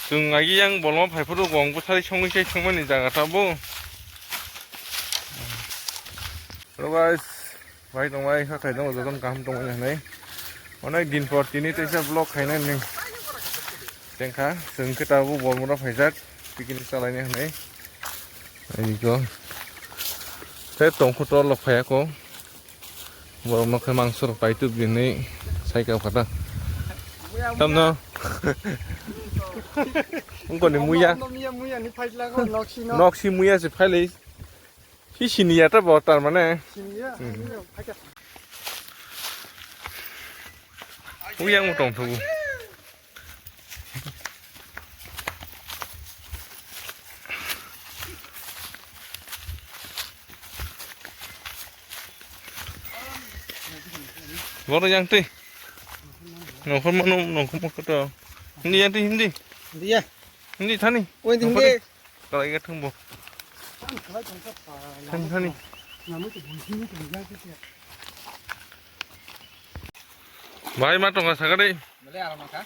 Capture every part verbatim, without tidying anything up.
Chwng agi yang bolma phai phuru gong bwthai songwi sai thangmani jaga ta bo. Hello guys, bai tong bai kha khaidang joton kaham tong mani hinwi. Onek din por tini teisa vlog khainani tengkha chwng khe ta bo bolmora phaijak picnic chalaina hinwi. Aiko tei tongkhu tolok phaiya ko. Borok no khe mangso rok paitub dinwi sai kha kata. Tamno. Ungkoni muya. Muya, muya ni phailago, noksi no. Noksi muya se phailai. Si siniya ta bo tar mane. Siniya, hmm. Siniya, phaikha. Uyang utong thugu. Boro yang twi. Nongkhor mano, nongkhor mano to. Hindi yang twi, hindi. Hindi ya. Hindi thani. Oi, hindi. Nongkhor twi. Kalai ka thung bo. Thani, thani. Bai ma tongkha sakha de. Bole aram kha.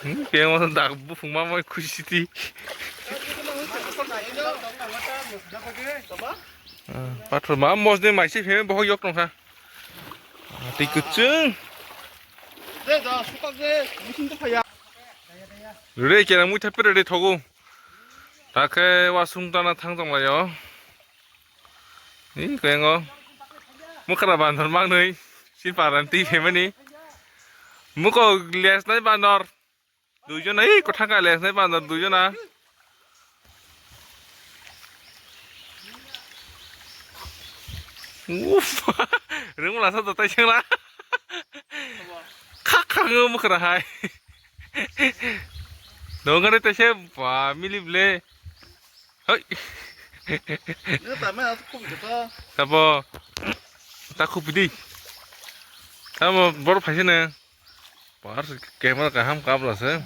Hmm, kemo dak bufung ma moi khusi ti. Ah, pathor ma mos de mai se pheme bohok yok tongkha. Ah, tei kwchwng. De da sukak de, musim to phaya. Rede kena mui thapere de thogo. Takhe wasung tana thang tong laio. Ni kwengo. Mukra bandor mangnoi. Sin paran twi phaimani. Muko lesnai bandor. Duijona, ei, kothaka lesnai bandor duijona. Uff. Rungla sa dotai sengla. Khak khak ngo mukra hai. Dongare tese ba milip le. Hoi. Nini tama aku kubi to. Sabo. Ta kubi di. Tamo bor phaisene. Par camera kaham kabla se.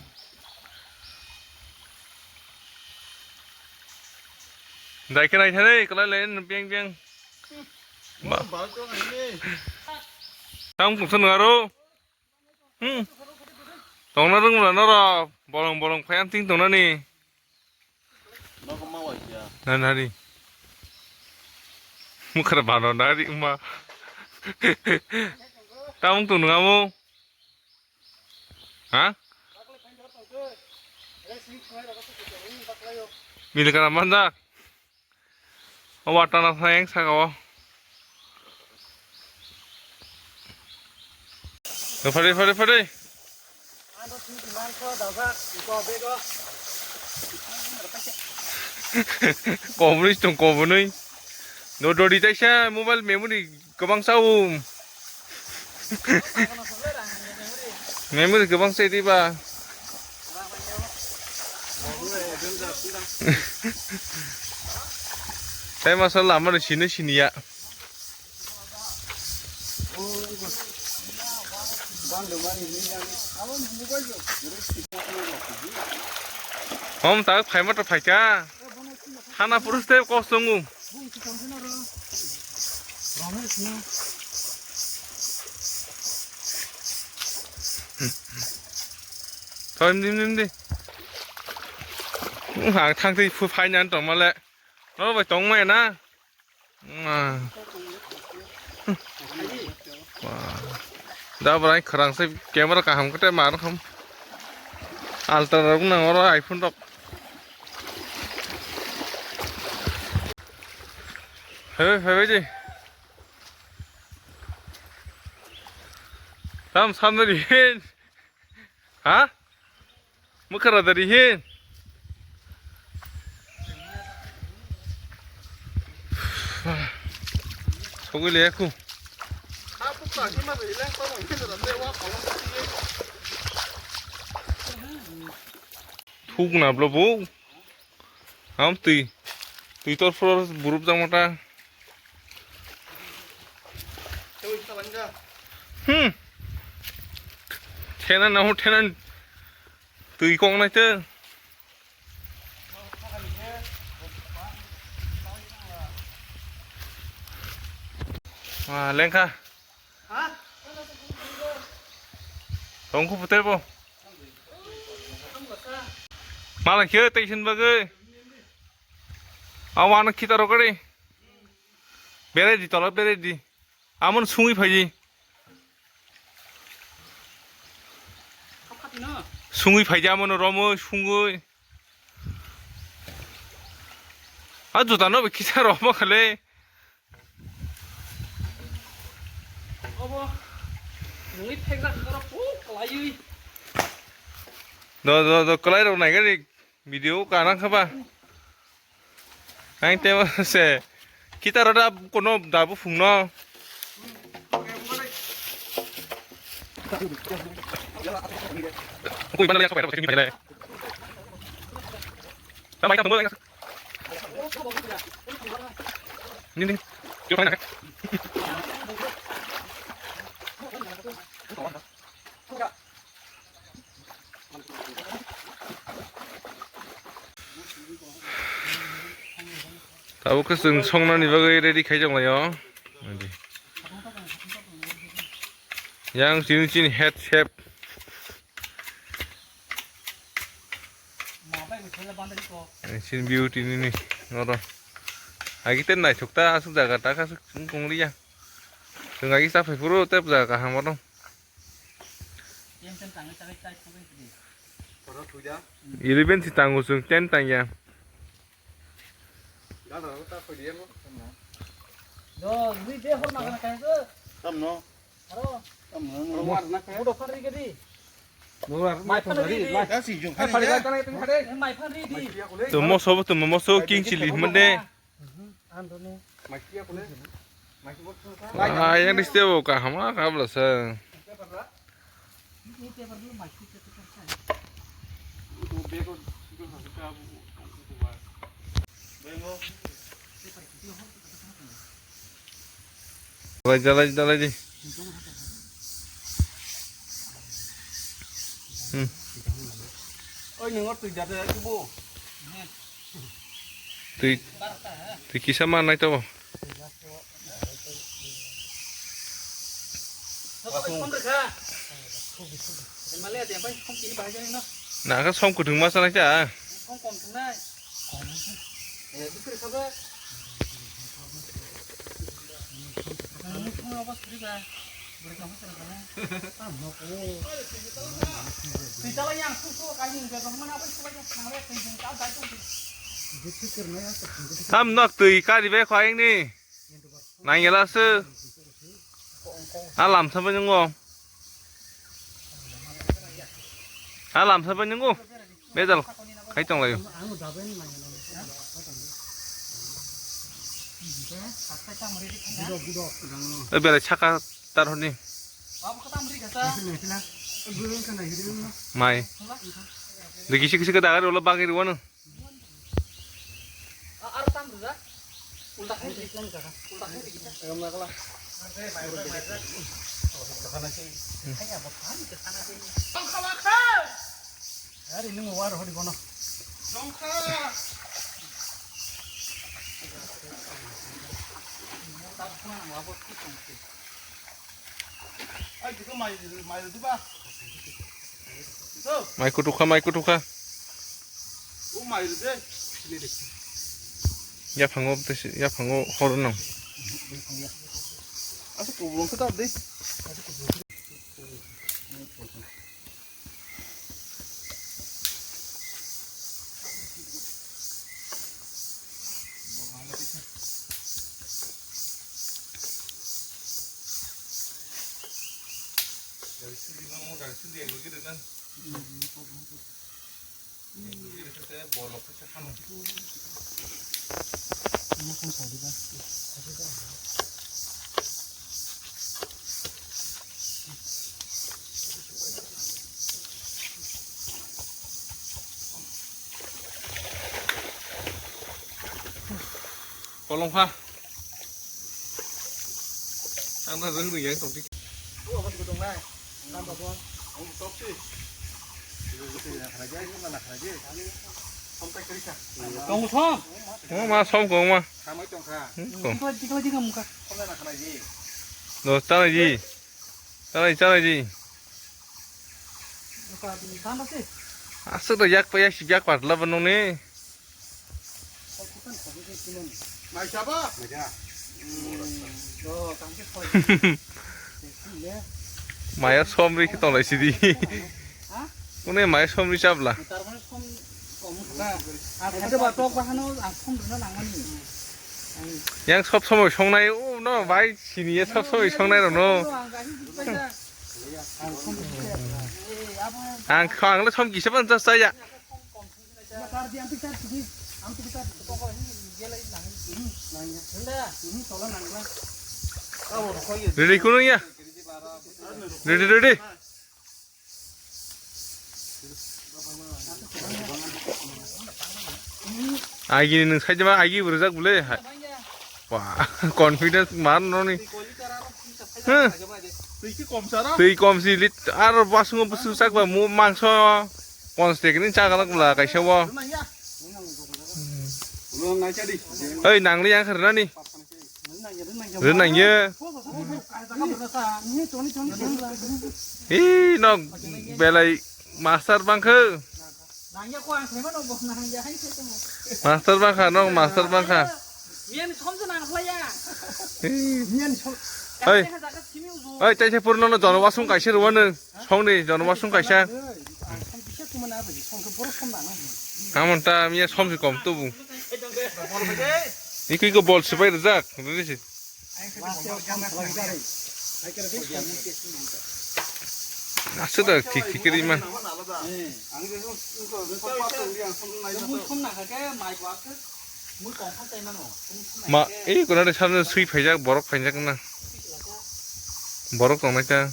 Dai khe nai thani kalai le beng beng. Ba. Tam kung san ngaro. Hmm. Tongna rwngmwla norok bolong bolong phai amtwing tongnani. Nogo ma wai ya. Nani nani. Mukra bano nari ma. Tamung tong nungamo. Ha? Milikana manjak. O watana thayeng saka o. Phari phari phari. Kobri tong kobonoi. No dori taisa mobile memory. Kwbang sa o. Memory kwbang sa diba. Tai masa lama ri sini sini ya. Om tak phai ma to phai ka. Hana purus te kosong o. Thoi mdi mdi mdi. Ang thang twi phu phai nan tong male. No bai tong mai na. Da brai kharang se camera kaham kete mar kham. Alta rok nang oro iPhone rok. Hei, hei, hei, ji. Tam samnari hin. Ha? Mukara dari hin. Sogwi le aku. Thuk na blo bo. Ham twi. Twi tor phro burup jang mata. Hmm. Thena na ho thena twi kong nai te. Ah, lengkha. Tongkhu puter bo. Malai khe tei sin bagwi. Aw, ano khita rok ri. Berai di, tolo berai di. Amon sungwi phaidi. Sungwi phaidi amon romwi sungwi. A juta no khita rok ma khale. Obo nungwi phekjak borok puk kalaiwi. Do, do, do, kalai rok nai gari video ka nang khaba. Ang te se kita rok da kono da bu phung no. Koi mana ya sampai rok sini. Sampai kita tunggu. Ning, ning. Yuk, mana? Tabuk khe chwng songnani bagwi ready khai tonglaio. Yang chini chini head chef. Sin beauty nini oro. Agi ten naithok ta aswk jaga ta aswk wng tong liya. Chwng agi cha phai phuru tep jaga kaham oro. Eleven si tango chwng ten tangya. Tamno? Tamno? Budo phan ri gedi. Mai phan ri di. Mai phan ri di. Mai phan ri di. Tamo sobo tamo moso king chili hmande. Ah, yang di setiap kaham ah kabla sa. Jalai, jalai, jalai di. Hmm. Oi, nang twi jada ibu. Twi, twi kisa ma nai to. Na ka som kutung ma sanai ta. Tam nok twi kari be khwai ni. Nangela se. A lamsa bai nungo. A lamsa bai nungo. Bejal khai tong laio. E belai saka tar honi. Mai. De kisi kisi ke dagar ulo bagir wano. Ari nung war hodi bono. Mai kutukha, mai kutukha. Yaphango, yaphango hor nang. Kolong ha. Ang na rung rung yang tong tik. Tong som. Tong ma som kong ma. Hmm, kong. Dikla dikla mukha. Do, ta ji. Chalai, chalai di. Aswk da yak pa yak sip yak patla ba nung ni. Mai sabo? Maya somri khe tong lai sidi. Kune maya somri chabla. Yang sob somoi songnai, o no bai sini ye sob somoi songnai rok no. Ang kha ang le som kisa ban cha cha ya. Ready kuno ya. Ready, ready. Agi ni nung sai jama agi burjak bole. Wah, confidence mar no ni. Huh. Twi ki kom sara? Twi kom si lit ar basungo busu sak ba mu mangso pons tekni chagalak bla kaisa wo. Ulo nai chadi. Oi, nangli yang kharnani. Rinang ye. Hi, nok belai master bangkhe. Master bangkha, nok master bangkha. Hi. Oi. Oi, taisa purno no jono wasung kaisa ruwano. Songni jono wasung kaisa. Amon ta miya somsi kom tubu. Ikui ko bol sipai rajak. Aswk da thik thik khe rima. Ma, ei kono de samne sui phaijak, borok phaijak na. Borok tongnai ta.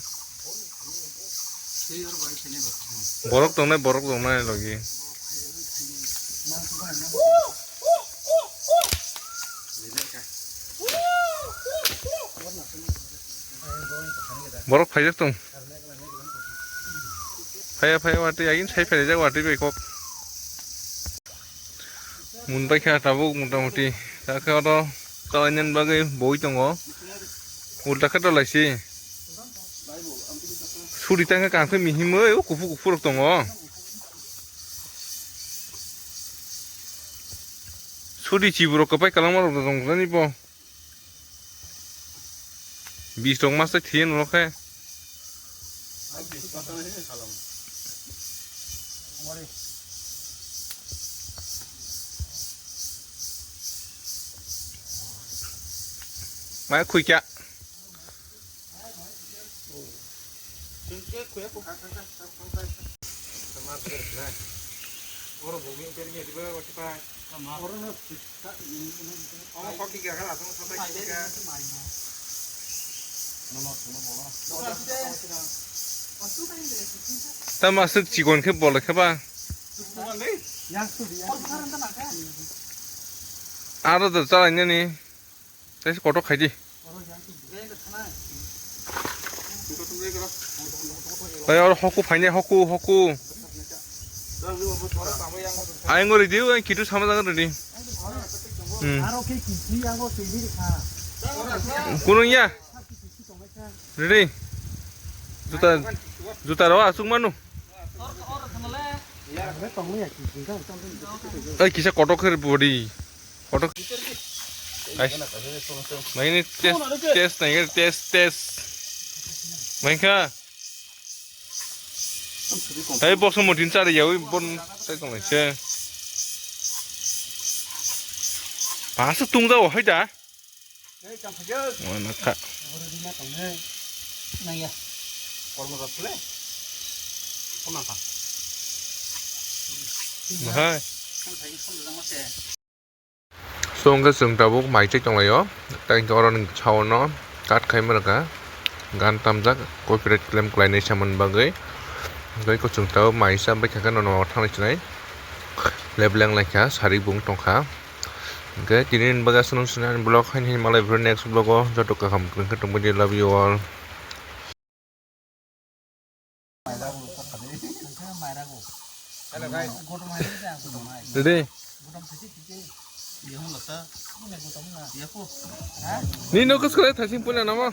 Borok tongnai, borok tongnai logi. Borok phaijak tong. Phaya, phaya, watwi, agin sai phaijak, watwi bai kok. Mun bai kha tabuk motamuti. Ta khe oro chalainani bagwi boi tongo. Ulta khe dolaisi. Suri ta khe kang khe mihimwi, o kuphur kuphur rok tongo. Suri chibu rok kwpai kwlangma rok tongo jani bo. Bis rok masa thiye norok khe. Mai khui kya. Tamo aswk chikon khe bolai khe ba. Aro da chalainani. Tei kotok khaidi. Oi, oro hoku phainai, hoku, hoku. Ayang ori diu, ayang kitu sama jangan ready. Hmm. Kunung ya. Ready. Juta, juta rawa asuk manu. Oi, kisa kotok kher body. Kotok. Guys. Mai ni test, test nai, test, test. Mai kha. Hei, box mo din chari yawi bon sai tong lai se. Pasu tung da o hai da. Mana kha. Nang ya. Kormo da ple. Kona kha. Hai. So, hwnkhe chwng tabuk mai chai tonglaio. Tei hwnkhe oro ni bwsao no cut khaima rwkha. Gan tamjak, copyright claim khlainai samani bagwi. Hwnkhe chwng tabuk mai cha bai kha khe nono thanglai chinai. Lebleng lai kha, sari bung tong kha. Hwnkhe tini ni bagwi aswk no swnani vlog, haini hini malai next vlog o. Joto kaham tongwi khe tongbaidi, love you all. Ready? Nini no kwswk khlai thasing puila namo?